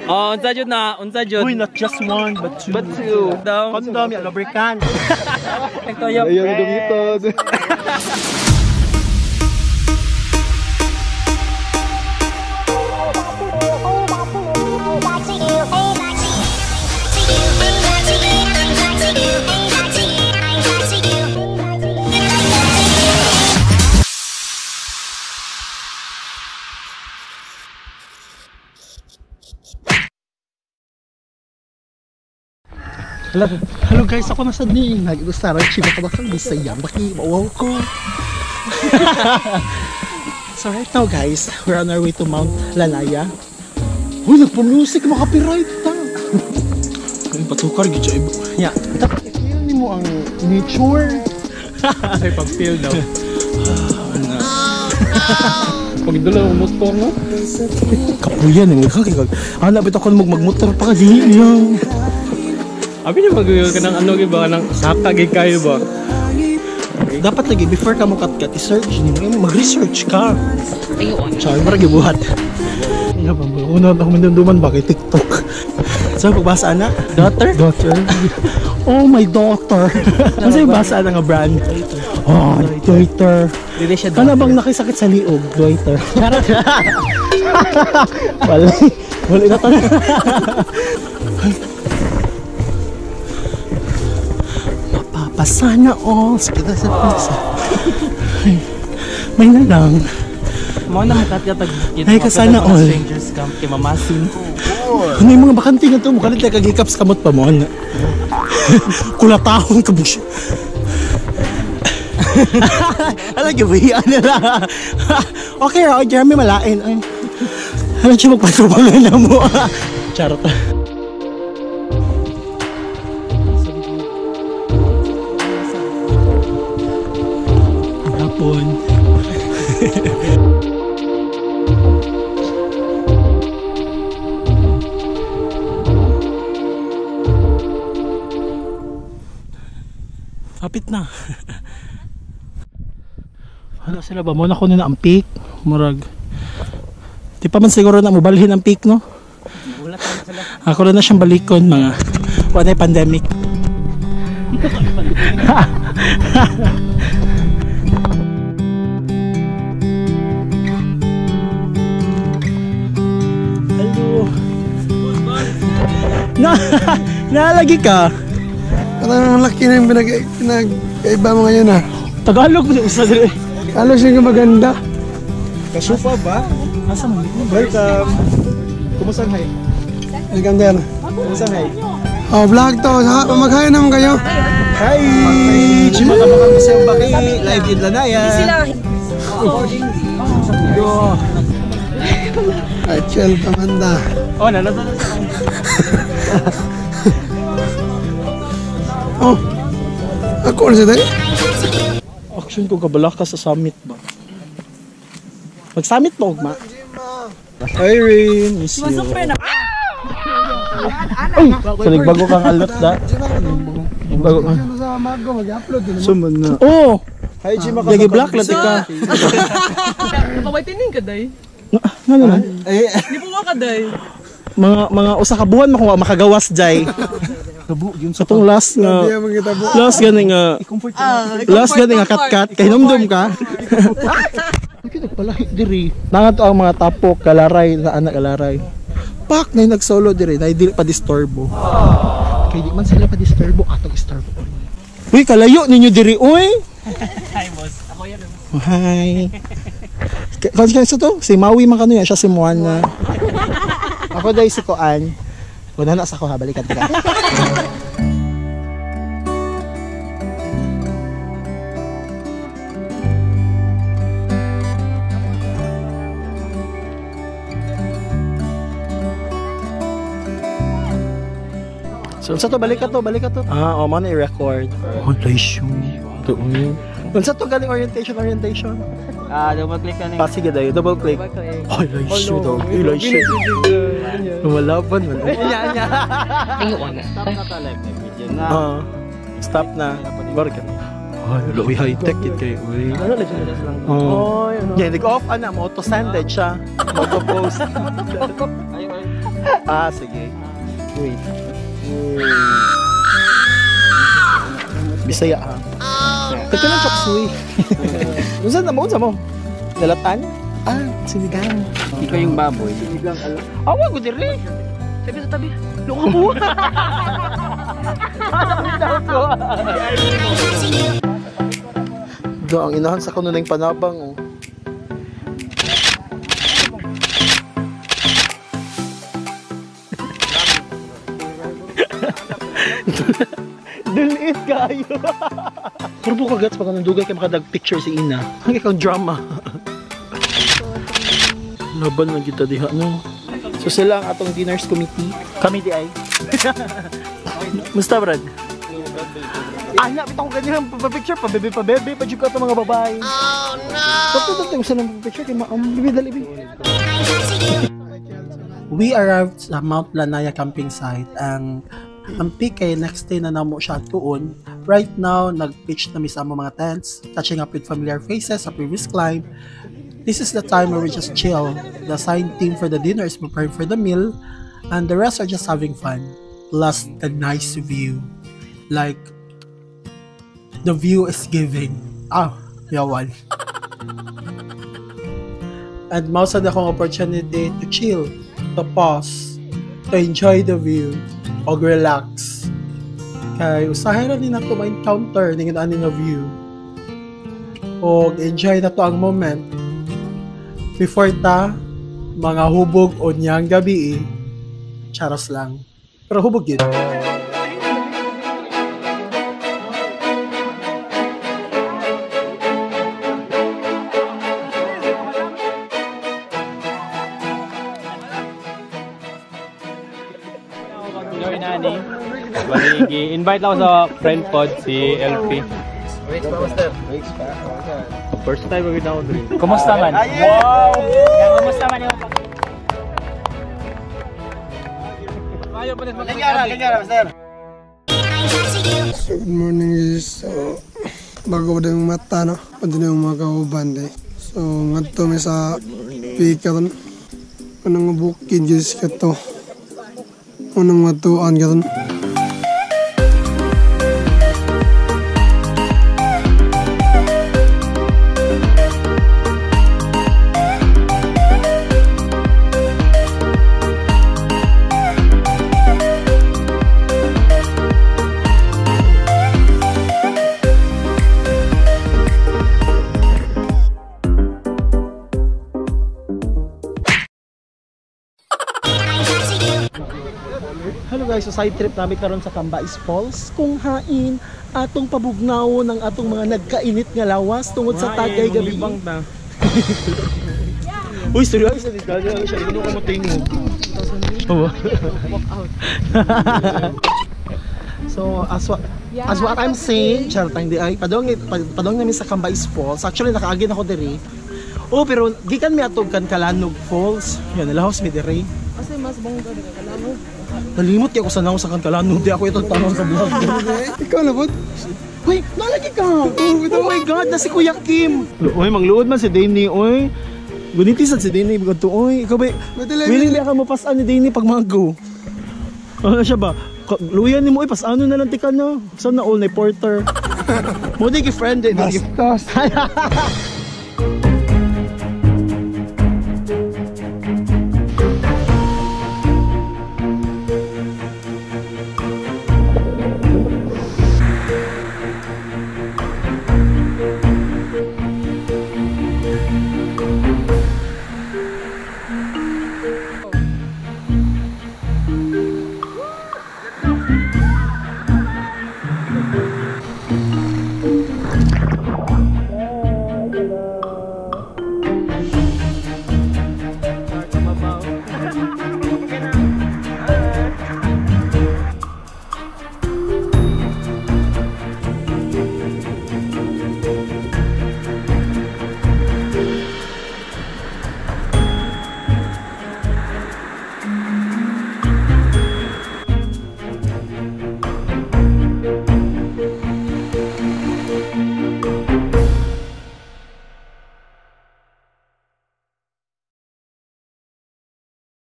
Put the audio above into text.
Oh, unsa jud na, unsa jud. Uy, not just one, but two. But two. Daw. Condom, ya, lubricant. Nagtoyo. Ayun, gamiton. Hello guys, ako nasa ni nag-gustaran chiba ka bakang Bisaya, baki mauwaw ko. So right now guys, we're on our way to Mount Lalaya. Uy, nagpa-music, makapiright ta. Ay, patukar gid siya ibo. Yeah. Dapat i-feel nimo ang nature. Ay, pag-feel daw. Pagdala ng motor, no? Kapuyan eh, kay ana bitaw kon magmotor pa ka dili lang. Abi na mag ka ng ano ba ng saka gid kayo ba? Dapat lagi before ka mo kat i-search nimo, mag-research ka. Char, mara gibuhat. Ano ba mo? Una ako manduman ba kay TikTok. So pagbasa ana, Daughter? Daughter. Oh, my daughter. Ano sa'yo basa na nga brand? Oh, daughter. Dili siya Kana bang nakisakit sa liog, daughter? Charot. Wala. Wala na tanan. Mapapasana all. Sige na sa pisa. Ay, may na lang. Mao na makatgatag. Ay, kasana all. Strangers camp kay mamasin. Ano yung mga bakante nga to? Mukha lang kagikaps kamot pa mo. Ano? Kulatahon ka bush. Alam, gibuhian nila. Okay, oh, Jeremy, malain. Ay. Alam siya magpatubangan na mo. Charot. Ang hapon. Kapit na. Ano sila ba? Muna ko na ang peak. Murag. Di pa man siguro na mobalhin ang peak, no? Ako na siyang balikon mga wala pandemic. Hello. Na naalagi ka. Parang ang laki na yung pinag-iba mo ngayon ah. Tagalog mo usa diri. Halos yung maganda. Kasupa ba? Asa man? Welcome. Kumusta hay? Welcome there. Kumusta hay? Oh, vlog to. Mag-hi naman kayo. Hi! Chima ka mga kasayang baki. Live in Lanaya. Go. Ay, chill, pamanda. Oh, nalata na siya. Oh, ako na siya tayo. Action ko kabalak ka sa summit ba? Mag-summit ba ugma? Hi Rain, miss you. Ay, sa nagbago kang alot da. Bago ka. Sa Mago, mag-upload din. Suman na. Oh, Hi, Jima. lagi black lati ka. Napaway tining ka, day. Nga naman. Ay, Di po ka, day. Mga usa ka buwan makuha makagawas jay. Sa tong last nga Hindi mo kita po. last gani nga last gani nga kat-kat kay hinumdum ka. Ay, nagpalahi diri. Nangadto ang mga tapok kalaray sa anak kalaray. Pak na nagsolo diri na dili pa disturbo. Kay di man sila pa disturbo atong isturbo. Uy, kalayo ninyo diri oy. Hi, boss. Ako yan. Hi. Kaya sa to, si Maui man kano yan, siya si Moana. Ako dahil si Koan. Wala na sa ko ha, balikan ka. So, sa to, balik ka to, balik ka to. Ah, oh, man, i-record. Oh, nice yun. Unsa to galing orientation, orientation? Ah, double click ka na. Ah, sige dayo, double click. Double click. Ay, nice yun daw. Ay, nice yun. Lumalaban man. Stop na to live video na. Ah, stop na. Barka. Ay, wala, uy, high-tech yun kayo. Uy. Oh. Oh. Yeah, nag-off ana, mo auto-send siya. Auto-post. Ay, ay. Ah, sige. Wait. Bisaya ha. Teka lang, chop suey. Unsa na mo? Unsa mo? Nalatan? Ah, sinigang. Ikaw yung baboy. Awa ko dire. Tabi sa tabi. Luka mo. Do ang inahan sa kuno ng panabang oh. Dulit kayo. Puro ka gats pag anong dugay kay makadag picture si Ina. Ang ikaw drama. Laban lang kita diha no. So sila ang atong dinners committee. Kami di ay. Musta Brad? Ay, na bitong ganyan pa-picture pa bebe pa bebe pa jud ka mga babae. Oh no. Tapos tapos sa picture kay maam bibi dali bi. We arrived sa Mount Lanaya camping site ang PK next day na namo siya tuon. Right now, nag-pitch na mi sa among mga tents, catching up with familiar faces sa previous climb. This is the time where we just chill. The assigned team for the dinner is preparing for the meal, and the rest are just having fun. Plus the nice view. Like, the view is giving. Ah, yawan. And mao sad akong opportunity to chill, to pause, to enjoy the view, og relax. Kay usahay ra ni nato ma-encounter ning ani nga view. Og enjoy na to ang moment before ta mga hubog o niyang gabi eh. Charos lang. Pero hubog yun. Joy Nani. Bali, invite lang ako sa friend pod si LP. Wait pa, master. Wait pa. First time agad ako dun. Kumusta man? Wow! Kumusta man yung So, good morning guys. So, bago pa yung mata, no? Pwede na yung mga kauban, eh. So, ngadto mi sa pika ron. Unang bukid guys kato. Unang matuan karon. Hello guys, so side trip namin karon sa Cambais Falls kung hain atong pabugnaw ng atong mga nagkainit nga lawas tungod sa tagay gabi. Uy, seryoso sa dito. Siya ino ko motingog. Oh. So as what I'm saying, charot ang di ay padong namin sa Cambais Falls. Actually nakaagin ako diri. Oh, pero gikan mi atog kan Kalanog Falls. Yan, nalahos mi diri. Kasi mas bongga di ka Kalanog. Nalimot kaya ko sa naong sa kan Kalanog. Di ako itong tanong sa vlog. Ikaw na po. Uy, nalagi ka! Oh my God, na si Kuya Kim! Uy, mangluod man si Danny, uy. Guniti sad si Danny, ganito, uy. Ikaw ba, willing ba ka mapasaan ni Danny pag mag-go? Ano siya ba? Luyan ni mo, uy, pasano na lang tika na. Sana all na porter. Mo di ki friend eh. Bastos.